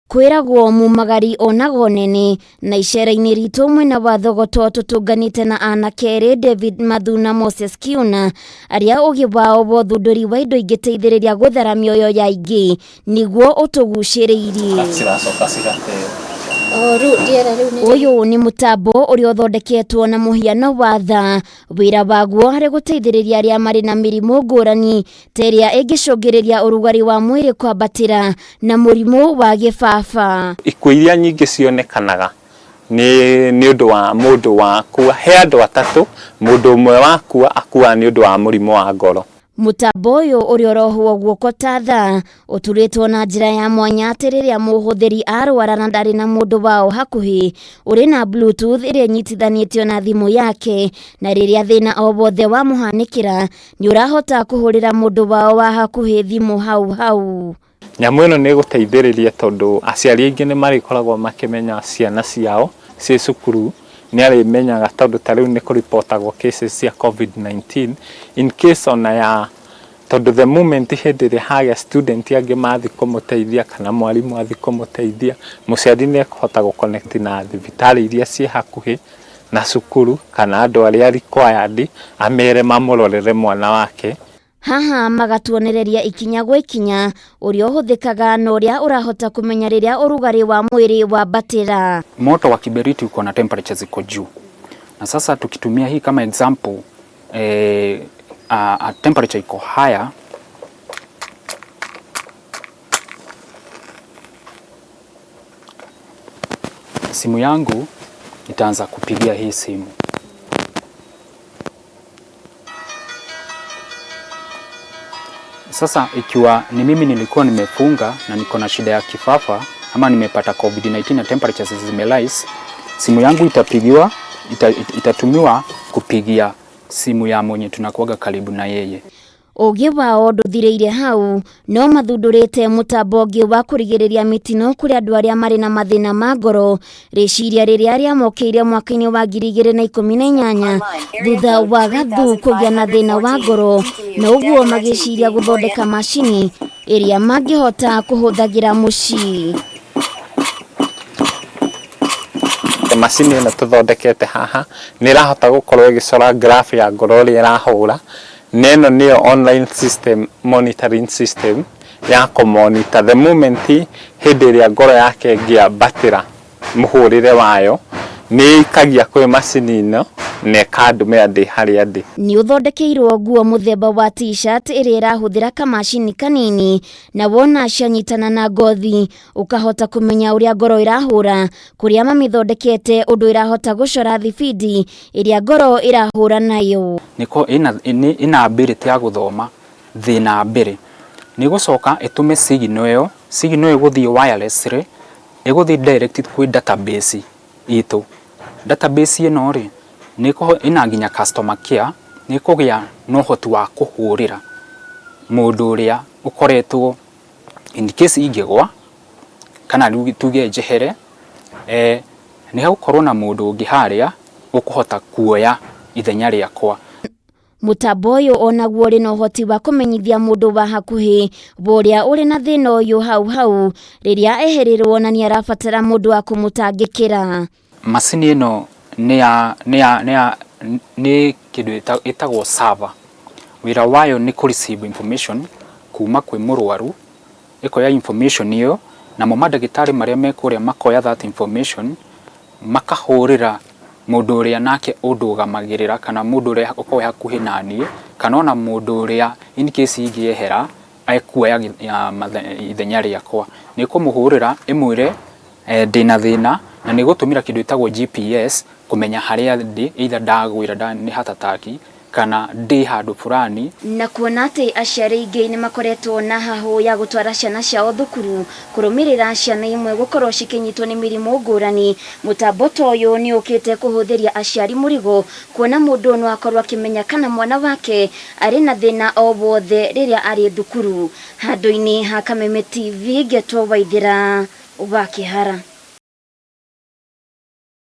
Kwĩragwo mumagari onagwo nene na icera-inĩ ritũ mwena wa Thogoto tũtũnganĩte na anake erĩ David Mathu na Moses Kiuna arĩa ũgĩ wao wa ũthundũri wa indo ingĩteithĩrĩria gũthara mĩoyo ya aingĩ nĩguo ũtũgucĩrĩirie. Ciracoka cigateo. O rĩu rĩera rĩu nĩ Ũyũ nĩ mũtambo ũrĩa ũthondeketwo na mũhiano wa thaa, wĩra waguo harĩ gũteithĩrĩria arĩa marĩ na mĩrimũ ngũrani ta ĩrĩa ĩngĩcũngĩrĩria ũrugarĩ wa mwĩrĩ kwambatĩra na mũrimũ wa gĩbaba. Ikuũ iria nyingĩ cionekanaga nĩ nĩ ũndũ wa mũndũ wakua, he andũ atatũ, mũndũ ũmwe wakua akuaga nĩ ũndũ wa mũrimũ wa ngoro. Mũtambo ũyũ ũrĩa ũrohwo guoko ta thaa ũturĩtwo na njĩra ya mwanya atĩ rĩrĩa mũhũthĩri arwara na ndarĩ na mũndũ wao hakuhĩ, ũrĩ na bluetooth ĩrĩa ĩnyitithanĩtio na thimũ yake, na rĩrĩa thĩna o wothe wamũhanĩkĩra nĩ ũrahota kũhũrĩra mũndũ wao wa hakuhĩ thimũ hau hau. Nyamũ ĩno nĩ ĩgũteithĩrĩria tondũ aciari aingĩ nĩ marĩkoragwo makĩmenya ciana ciao ciĩ cukuru, nĩ arĩmenyaga tondũ ta rĩu nĩ kũribotagwo cases cia Covid-19 in case ona ya tondũ the moment hĩndĩ ĩrĩa hagĩa student angĩ mathiĩ kũmũteithia kana mwarimũ athiĩ kũmũteithia, mũciari nĩ ekũhota gũ connect na thibitarĩ iria ciĩ hakuhĩ na cukuru kana andũ arĩa required amere mamũrorere mwana wake. Haha magatuonereria ikinya gwa ikinya ũrĩa ũhũthĩkaga na ũrĩa ũrahota kũmenya rĩrĩa ũrugarĩ wa mwĩrĩ wambatĩra. Moto wa kiberiti uko na temperature ziko juu, na sasa tukitumia hii kama example temperature iko higher, simu yangu itaanza kupigia hii simu. Sasa ikiwa ni mimi nilikuwa nimefunga na niko na shida ya kifafa ama nimepata COVID-19 na temperatures zimerise, simu yangu itapigiwa, itatumiwa kupigia simu ya mwenye tunakuwaga karibu na yeye. Ũgĩ wao ndũthirĩire hau no mathundũrĩte mũtambo ũngĩ wa kũrigĩrĩria mĩtino kũrĩ andũ arĩa marĩ na mathĩna ma ngoro, rĩciria rĩrĩa rĩamokĩire mwaka-inĩ wa 2018 thutha wa Gathu kũgĩa na thĩna wa ngoro, na ũguo magĩciria gũthondeka macini ĩrĩa mangĩhota kũhũthagĩra mũciĩ. Macini ĩno tũthondekete haha nĩ ĩrahota gũkorwo ĩgĩcora graph ya ngoro ũrĩa ĩrahũra, na ĩno nĩyo online system monitoring system ya kũ monitor the moment hĩndĩ ĩrĩa ngoro yake ĩngĩambatĩra mũhũrĩre wayo, nĩ ĩikagia kwĩ macini ĩno na ĩkandũmĩra ndĩ harĩa ndĩ. Nĩ ũthondekeirwo nguo mũthemba wa t-shirt ĩrĩa ĩrahũthĩra kamacini kanini na wona cianyitana na ngothi ũkahota kũmenya ũrĩa ngoro ĩrahũra, kũrĩa mamĩthondekete ũndũ ĩrahota gũcora thibindi ĩrĩa ngoro ĩrahũra nayo. Nĩko ĩna ability ya gũthoma thĩ na mbere. Nĩ gũcoka ĩtũme signal ĩyo, signal ĩyo ĩgũthiĩ wirelessly, ĩgũthiĩ direct kwĩ database itũ. Database ĩno rĩ, ĩna nginya customer care, nĩ ĩkũgĩa na ũhoti wa kũhũrĩra mũndũ ũrĩa ũkoretwo in case ingĩgwa kana tuge njehere, nĩ hegũkorwo na mũndũ ũngĩ harĩa ũkũhota kuoya ithenya rĩakwa. Mũtambo ũyũ onaguo ũrĩ na ũhoti wa kũmenyithia mũndũ wa hakuhĩ wa ũrĩa ũrĩ na thĩna ũyũ hau hau rĩrĩa ehererwo na nĩarabatara mũndũ wa kũmũtangĩkĩra. Macini ĩno nĩ ya nĩ ya nĩ ya nĩ kĩndũ ĩtagwo server. Wĩra wayo nĩ kũ receive information kuma kwĩ mũrwaru, ĩkoya information ĩyo, namo mandagĩtarĩ marĩa me kũrĩa makoya that information, makahũrĩra mũndũ ũrĩa nake ũndũgamagĩrĩra kana mũndũ ũrĩa ũkoragwo hakuhĩ naniĩ, kana ona mũndũ ũrĩa in case ingĩehera ekuoya ithenya rĩakwa. Nĩ ĩkũmũhũrĩra ĩmwĩre ndĩna thĩna na nĩ ĩgũtũmĩra kĩndũ gĩtagwo GPS kũmenya harĩa ndĩ, either ndagwĩra nĩ heart attack kana ndĩ handũ fulani. Na kuona atĩ aciari aingĩ nĩ makoretwo na hahũ ya gũtwara ciana ciao thukuru kũrũmĩrĩra ciana imwe gũkorwo cikĩnyitwo nĩ mĩrimũ ngũrani, mũtambo ta ũyũ nĩ ũkĩte kũhũthĩria aciari mũrigo kuona mũndũ no akorwo akĩmenya kana mwana wake arĩ na thĩna o wothe rĩrĩa arĩ thukuru. Handũ-inĩ ha Kameme TV ngetwo Waithĩra wa Kĩhara.